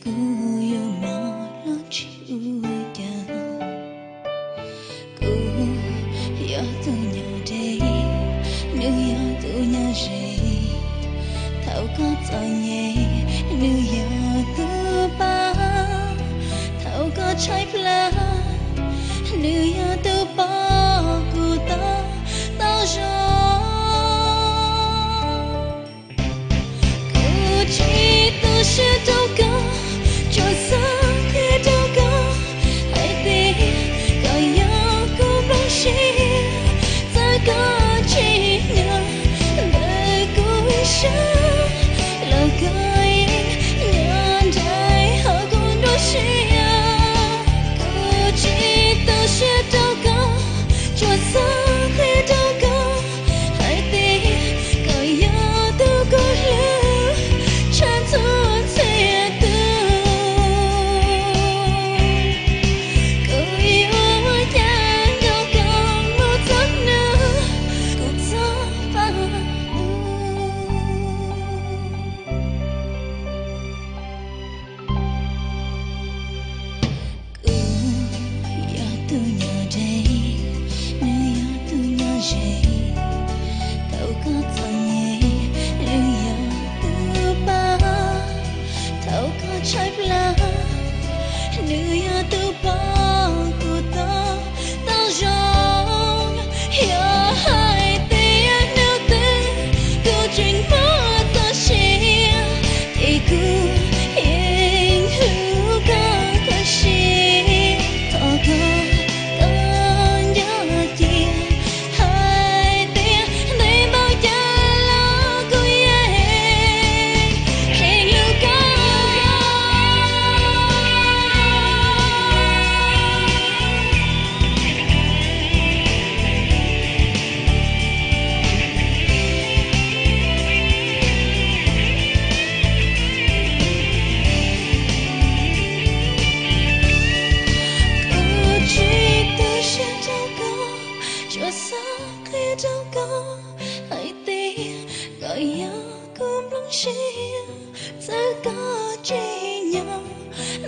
Kuv yuav mob los tsis ua cas, kuv yog tus nyob deb, nws yog tus nyob ze. Thaum koj txom nyem, nws yog tus pab. Thaum koj tshaib plab, nws yog tus pom kuv tau, tau zoo. Kuv tsis tu siab rau koj, tsuas xav qhia rau koj hais tias koj yog kuv nplooj siab. Txawm koj tsis nyob ntawm kuv ib sab, los koj yeej nyob nraim hauv kuv nruab siab. Kuv tsis tu siab rau koj, tsuas xav qhia rau koj hais tias koj yog tus kuv hlub tshaj txhua txhia tus. Kuv yuav ua cas nrog koj mus txog hnub kuv txoj pa lug. Kuv yog tus nyob deb, nws yog tus nyob ze. Thaum koj txom nyem, nws yog tus pab. Thaum koj tshaib plab, nws yog tus pom kuv tau, tau zoo. Yog hais tias hnub twg kuv tseem muaj txoj sia, ces kuv yeej hlub koj khuv xim. Thov koj tau nco cia hais tias ntev npaum cas los kuv yeej hlub koj. Kuv tsis tu siab rau koj, tsuas xav qhia rau koj hais tias koj yog kuv nplooj siab. Txawm koj tsis nyob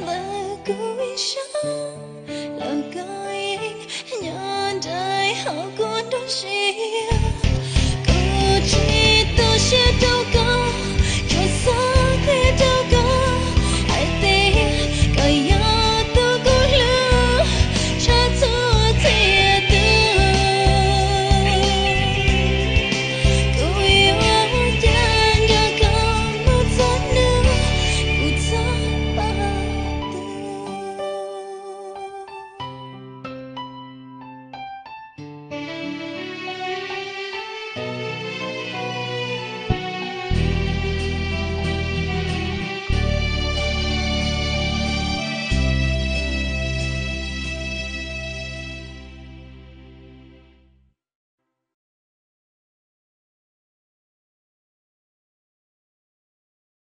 ntawm kuv ib sab, los koj yeej nyob nraim hauv kuv nruab siab. Kuv tsis tu siab rau koj,